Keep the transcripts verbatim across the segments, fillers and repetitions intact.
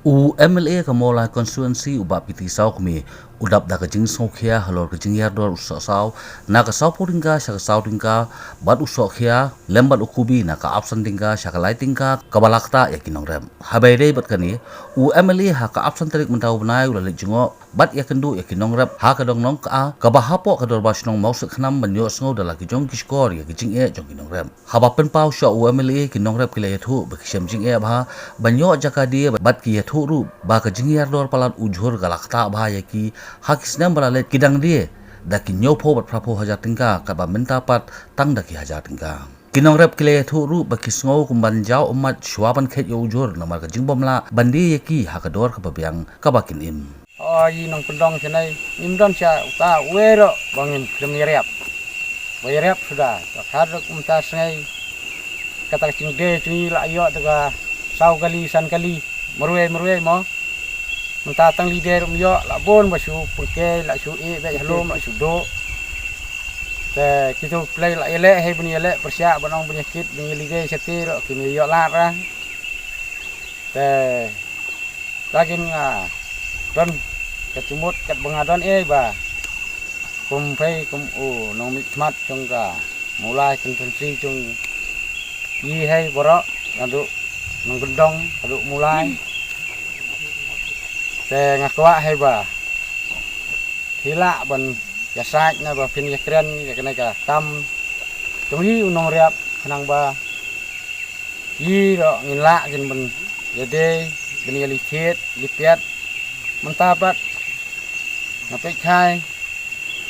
U M L A ka Mawlai Constituency u Bah P T Sawkmie u dap da ka jingsngewkhia halor ka jingïar dor u sohsaw na ka sawphew tyngka sha ka saw tyngka bad u sohkhia lem bad u kubi na ka arphew san tyngka sha ka lai tyngka kaba la ktah ïa ki nongrep. Haba ïadei bad kane, u M L A ha ka arphew san tarik mynta u bnai u la leit jngoh bad ïakynduh ïa ki nongrep ha ka dong Nongkha kaba hapoh ka dorbar shnong Mawsitkhnam ban ïohsngew da la ki jong ki shkor ïa ki jingeh jong ki nongrep. Haba pynpaw shuwa u M L A, ki nongrep ki la ïathuh ba ki shem jingeh bha ban ïoh jaka die bad ki ïathuh ruh ba ka jingïar dor palat u jhur ka la ktah bha ïa ki ha ki snem ba la leit, ki dang die da ki hynñiewphew bad phraphew hajar tyngka katba mynta pat tang da ki hajar tyngka. Ki nongrep ki la ïathuh ruh ba ki sngew kumban jaw ummat shuwa ban kheit ïa u jhur namar ka jingbym lah ban die ïa ki ha ka dor kaba biang kaba kin im. O, i nongkyndong shane, ngim don sha uta uwei ruh ba ngim khlem ïarap. Ba ïarap suda, ba khadduh mynta sngi, kata ka jingdie jong ngi la ïoh da ka saw kali, san kali, marwei marwei mo. Mynta tang lide ruh ym ïoh, la bun ba shu pyrkhat, la shu ïeh beit ha lum, la shu duh. Te kito U Blei la ïaleh hi ban ïaleh pyrshah ban ong ban ïakit ban ïalide shati ruh kim ïoh lad ra. Te Lagin nga don ka jingmut katba nga don eh ba kum phi kum u nongmihkhmat jong ka Mawlai constituency jong ngi hi baroh, naduh nongkyndong haduh Mawlai. Te nga kwah hi ba phi lah ban ïasaid na ba phin ïakren ïa kane ka kam jong ngi u nongrep khnang ba Ngi ruh ngin lah kin ban ïadei, ban ïaleit thied, leit piat. Mynta pat nga peit khai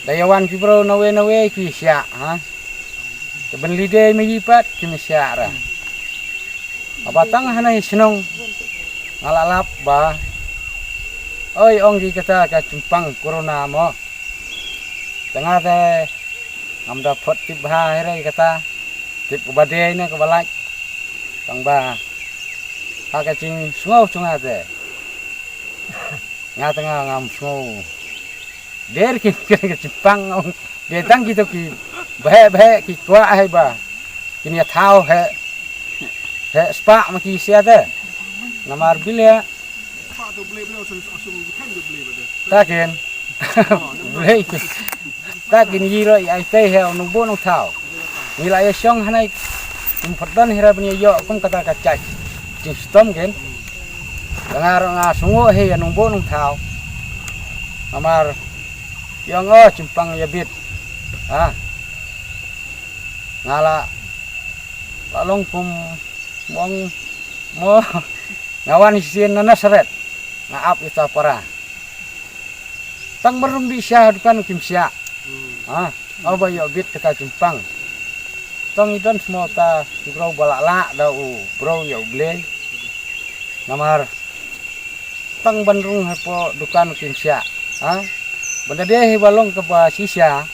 da ïa wan ki briew nawei nawei ki shah, ha. Te ban leit dei ma ngi pat ki shah ra. Haba tang hangne shnong nga la lap ba, oi, ong ki kata ka jingpang corona mo. Te nga te ngam da phot tip bha hi re kata. Tip kaba dei ne kaba lait. Tang ba ha ka jingsngew jong nga te, nga te nga ngam sngew. Der ki ka jingpang ong. Dei tang kito ki bheh bheh ki kwah hi ba kin ïa thaw hi. Hi spah ma ki sia te. Namar bile. Takin. Blei. Takin ngi ruh ïa ai tei hi u nongbuh nongthaw. Ngi la ïa shong hangne kum pat don hi ra ban ïa ïoh kum kata ka jait jingshitom kin. Te nga ruh nga sngew hi ïa u nongbuh nongthaw. Namar ïa ngo jingpang ïa bit. Ha. Nga la, la long kum mong mo. Nga wan shisien na Nasaret. Nga ap ïa ta para. Tang ban rung dih sha dukan kim shah. Ha, aba ïoh bit kata jingpang. Tang i don sngewta ki briew ba lah lah da u briew ïa u Blei. Namar tang ban rung hapoh dukan kim shah. Ha, ban da dei hi ba long kaba shisha.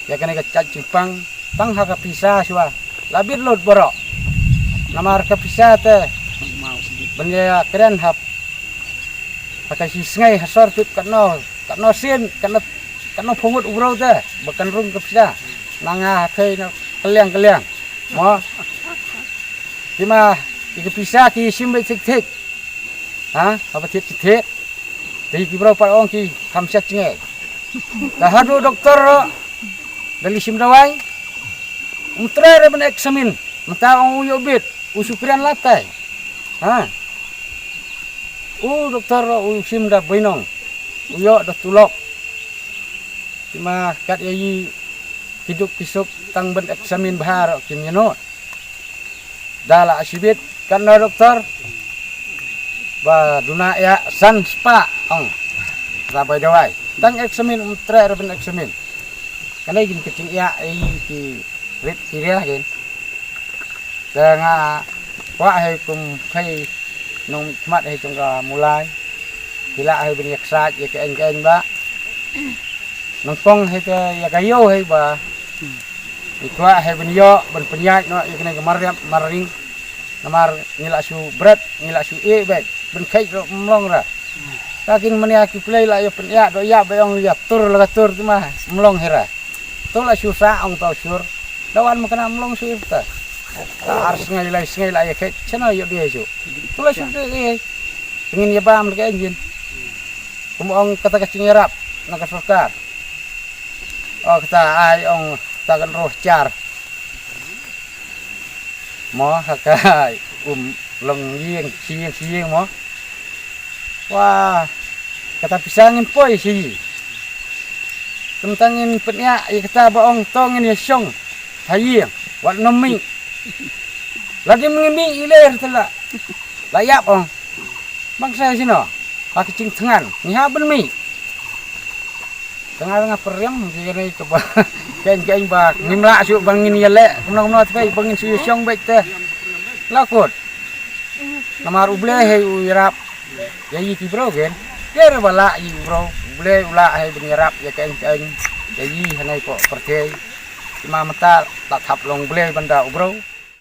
Ïa kane ka jait jingpang tang ha ka pisa shuwa la bit lut baroh. Namar ka pisa te ban ïa kren hap ha ka shi sngi ha sor tip katno katno sien katno katno pyngut u briew te ba kan rung ka pisa. Na nga ha thei na kaliang kaliang mo. Ki ma ki ka pisa ki shim beit thik thik. Ha, haba thied ki thied. Te ki briew pat ong ki kham shet jngai. Te haduh doktor ruh da leit shim dawai. Um treh re ban examine. Mynta ong u ïoh bit, u shu kren latai. Ha. U doktor ruh u shim da bainong. U ïoh da tulop. Ki ma kat ïa i ki duk ki suk tang ban examine bha ruh kim ïa nud. Da la shibit katno doktor ba duna ïa san spah ong. Ra bai dawai tang examine um treh re ban examine. Kane kin ka jingïa ei ki rit ki ria kin. Te nga kwah hi kum phi nongmihkhmat hi jong ka Mawlai. Phi lah hi ban ïa ksaid ïa ka eng ka eng ba. Nyngkong hi te ïa ka ïew hi ba. Ngi kwah hi ban ïoh ban pynïaid noh ïa kane ka mar riam mar ring. Namar ngi la shu bret ngi la shu ïeh beit ban kheit ruh ym long ra. Ka kin mania ki pynlei la ïa pynïaid doh ïa ba ong ïa tur la ka tur te ma ym long hi ra. To la shu sa ong to shur. Da wan ma kane ym long shu ta. Ta ar sngi lai sngi la ïa kheit chano ïa dei shu. To la shu dei. Ngin ïa bam ka engine. Kum ong kata ka jingïarap na ka sorkar. O kata ai ong kata kan roh jar. Mo ha ka um long ïing sieng sieng mo. Wah kata pisa ngin poi si. Tentang ngin pynïa ïa kata ba ong to ngin ïa shong ha ïing wat nom mi. Lagi ngin mi iler tela. La ïap ong. Bang sa sino. Ha ka jingthngan ngi ha ban mi. Tengah tengah periam ngi kene ka ba. Keng keng ba ngim lah suk bang ngin ïa leh kumno kumno tkai bang ngin suk ïa shong bek te. Lakut. Namar u Blei hei u ïarap ïa i ki bro gen. Ïa re ba lah i bro u Blei u lah hei ban ïarap ïa keng keng ïa i hanai ko pyrthei. Ki ma mata la thap long Blei ban da u bro.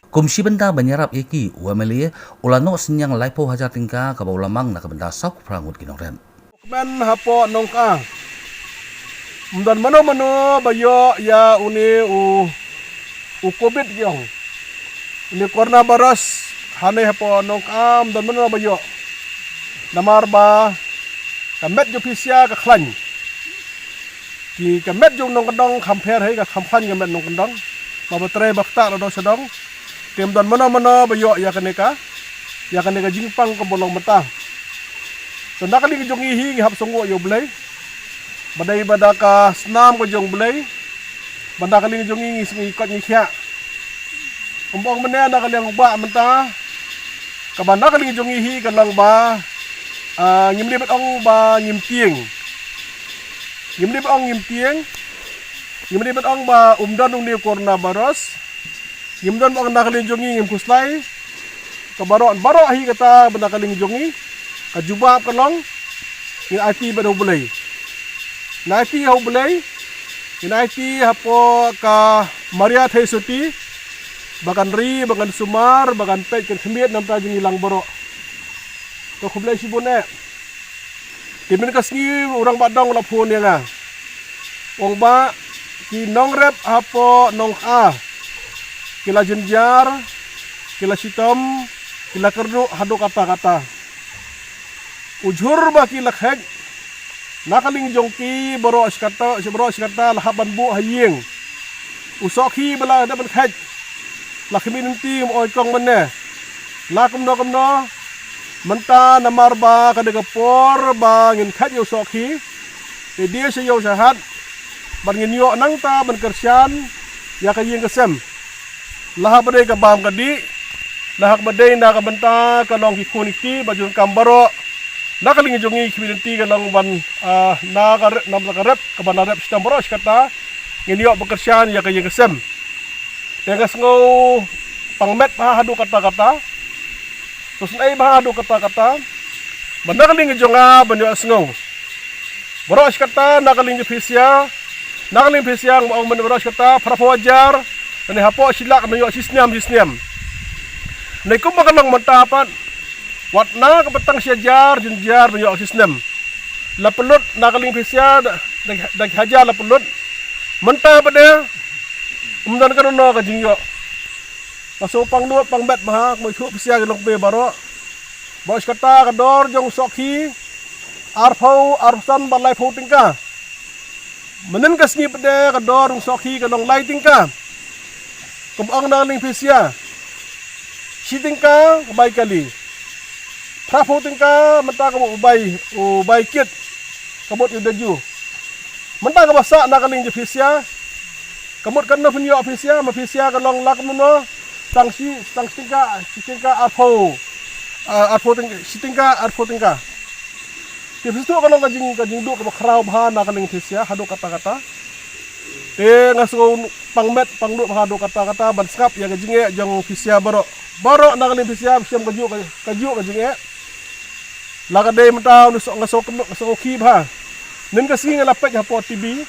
Kum shi bynta ban ïarap ïa ki, u M L A u la noh synñiang laiphew hajar tyngka kaba u la mang na ka bynta sawphew phra ngut ki nongrep. Kmen hapoh Nongkha. Ym don mano mano ba ïoh ïa une u, u covid ki ong. Une coronavirus hangne hapoh Nongkha ym don mano ba ïoh. Namar ba ka met jong phi sia ka khlaiñ. Ki ka met jong nongkyndong kham pher hei ka kham khlaiñ ka met nongkyndong. Ma ba trei ba ktah la dong sha dong. Te ym don mano mano ba ïoh ïa kane ka, ïa kane ka jingpang kaba long mynta. Te na ka liang jong ngi hi ngi hap sngewnguh ïa U Blei. Ba dei ba da ka snam ka jong U Blei. Ba na ka liang jong ngi ngi sngew kot ngi khiah. Kum ong mynne na ka liang u bah mynta. Kaba na ka liang jong ngi hi ka long ba, ah, ngim dei ban ong ba ngim tieng. Ngim dei ban ong ngim tieng. Ngim dei ban ong ba um don une u coronavirus. Ngim don ban ong na ka liang jong ngi ngim khuslai. Ka baroh baroh hi kata ba na ka liang jong ngi. Ka jubab ka long. Ngin aiti bad U Blei. Ngin aiti ha U Blei. Ngin aiti hapoh ka Maria Theisotti. Ba kan ri, ba kan sumar, ba kan peit kan khmied namar jong ngi lang baroh. To khublei shibun eh. Te mynne ka sngi u rangbah dong u la phone ïa nga. Ong ba ki nongrep hapoh Nongkha ki la jynjar, ki la shitom, ki la kyrduh haduh katta katta. U jhur ba ki la kheit na ka liang jong ki baroh shi katta, baroh shi katta la hap ban buh ha ïing. U sohkhi ba la dep ban kheit la khmih lynti, ym oi kong mynne. La kumno kumno mynta namar ba ka dei ka por ba ngin kheit ïa u sohkhi. Te die sha ïew sha hat ban ngin ïoh nangta ban kyrshan ïa ka ïing ka sem. La haba dei ka bam ka dih, la haba dei na ka bynta ka long ki khun ki kti ba jong kam baroh. Na ka liang jong ngi khmih lynti ka long ban, ah, na ka rep, na ka rep kaba na rep shitom baroh shi katta ngin ïoh ba kyrshan ïa ka ïing ka sem. Te nga sngew pang met bha haduh katta katta. Te sngew bha haduh katta katta. Ba na ka liang jong nga ban ïoh sngew. Baroh shi katta na ka liang jong phi sia. Na ka liang phi sia nga ong mynne baroh shi katta phra phew hajar. Lane hapoh shi lak na ïoh shi snem shi snem. Ne kumba ka long mynta pat. Wat na kaba tang shi hajar jynjar ban ïoh shi snem. La pynlut na ka liang phi sia da, da, da hajar la pynlut. Mynta pat de. Ym don kano kano ka jingïoh. Nga sngew pang nud pang met bha kumba ïathuh phi sia ki longkmie baroh. Baroh shi katta ka dor jong u sohkhi arphew, arphew san bad laiphew tyngka. Mynnin ka sngi pat de ka dor jong u sohkhi ka long lai tyngka. Kumba ong na ka liang phi sia. Shi tyngka ka bai kali. Phra phew tyngka mynta ka mut u bai, u bai kit. Ka mut u daju. Mynta kaba sah na ka liang jong phi sia. Ka mut kano phin ïoh phi sia, ma phi sia ka long la kumno. Tang shi, tang shi tyngka, shi tyngka arphew. Ah, arphew tyngka, shi tyngka arphew tyngka. Te phi sngewthuh ka long ka jing, ka jingduh kaba khraw bha na ka liang phi sia haduh katta katta. Te nga sngew pang met pang nud bha haduh katta katta ban sngap ïa ka jingeh jong phi sia baroh. Baroh na ka liang phi sia phi shem kajuh ka, kajuh ka jingeh. La ka dei mynta u soh, nga soh, nga soh ki bha. Nin ka sngi nga la peit hapoh T V.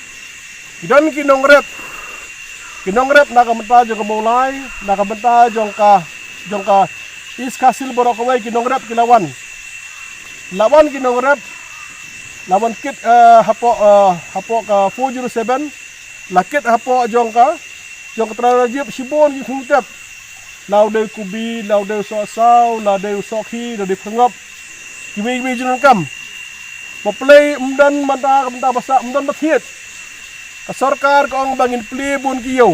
Ki don ki nongrep. Ki nongrep na ka bynta jong ka Mawlai, na ka bynta jong ka, jong ka East Khasi Hills baroh kawei ki nongrep ki la wan. La wan ki nongrep. La wan kit, eh, hapoh, eh, hapoh ka four zero seven. La kit hapoh jong ka, jong ka Trai Rajiv shibun ki khun tep. La u dei u Kubi, la u dei u Sohsaw, la dei u Sokhi, la dei u Pyrngop. Kiwei kiwei jingdonkam. Ba plie ym don mynta, ka bynta ba sah ym don ba thied. Ka sorkar ka ong ba ngin plie bun ki ïew.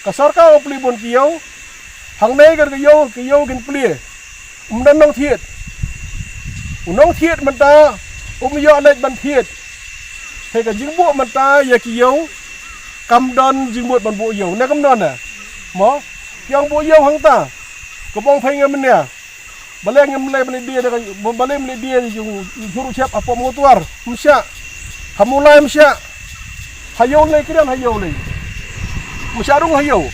Ka sorkar ong plie bun ki ïew. Hangne ka ka ïew, ka ïew kin plie. Ym don nongthied. U nongthied mynta um ïoh leit ban thied. Hei ka jingbuh mynta ïa ki ïew. Kam don jingmut ban buh ïew. Ne kam don ne. Mo. Ki ong buh ïew hangta. Ka bong phai nga mynne. Balei ngim leh ban ïa die da ka, balei ngim leh die jong jhur u chep hapoh Mawtuar. Ym shah. Ha Mawlai ym shah. Ha ïew lei kren ha ïew lei. Ym shah rung ha ïew.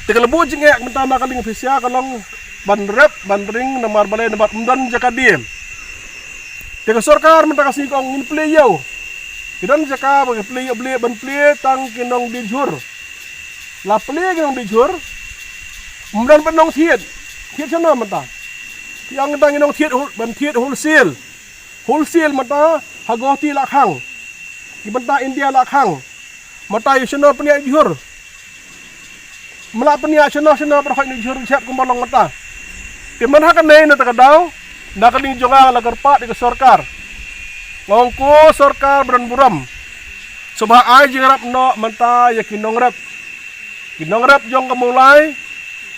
Te ka la buh jingeh mynta na ka liang pisa ka long ban rep ban ring namar balei namar ym don jaka die. Te ka sorkar mynta ka sngi ka ong ngin plie ïew. Ki don jaka ba ki plie ïew, plie ban plie tang ki nongdie jhur. La plie ki nongdie jhur. Ym don ban nongthied. Thied shano mynta. Ki ong tang ki nongthied hul-, ban thied wholesale. Wholesale mynta ha Guwahati la khang. Ki mynta India la khang. Mynta ïa shano pynïaid jhur. Mla pynïaid shano shano ba khot ni jhur chep kumba long mynta. Te mynta ha kane na ta ka daw na ka liang jong nga la kyrpad ïa ka sorkar. Nga ong ko sorkar ba don burom. Sngewbha ai jingïarap noh mynta ïa ki nongrep. Ki nongrep jong ka Mawlai,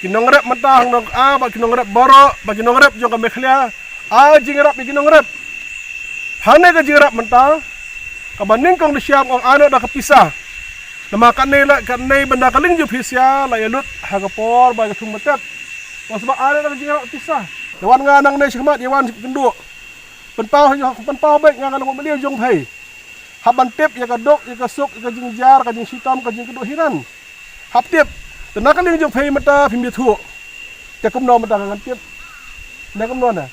ki nongrep mynta ha Nongkha, bad ki nongrep baroh, bad ki nongrep jong ka Meghalaya, ai jingïarap ïa ki nongrep. Hangne ka jingïarap mynta, kaba nyngkong da shem ong ai noh da ka pisa. Namar kane la, kane ba na ka liang jong pisa la ïa lut ha ka por ba ka thung mynta. Ong sngewbha ai noh da ka jingïarap pisa. Ïa wan nga nangne shakhmat, ïa wan kynduh. Pynpaw, pynpaw bad nga ka long u mylliew jong phi. Hap ban tip ïa ka duk, ïa ka suk, ïa ka jingjia, ka jingshitom, ka jingkynduh hynrei. Hap tip. Te na ka liang jong phi mynta phim ïathuh. Te kumno mynta ngan tip. Ne kumno ne.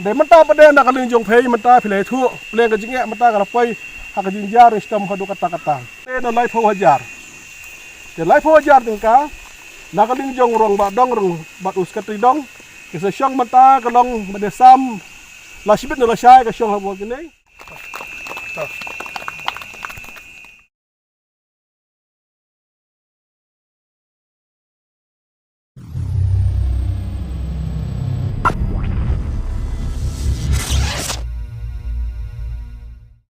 Te mynta pat de na ka liang jong phi mynta phi la ïathuh. Pynlong ka jingeh mynta ka la poi ha ka jingjia jingshitom haduh katta katta. Te na laiphew hajar. Te laiphew hajar tyngka. Na ka liang jong u rangbah dong, rangbah u sekretari dong. Ki sa shong mynta ka long ba dei sam. La shibit ne la shai ka shong ha bor kine.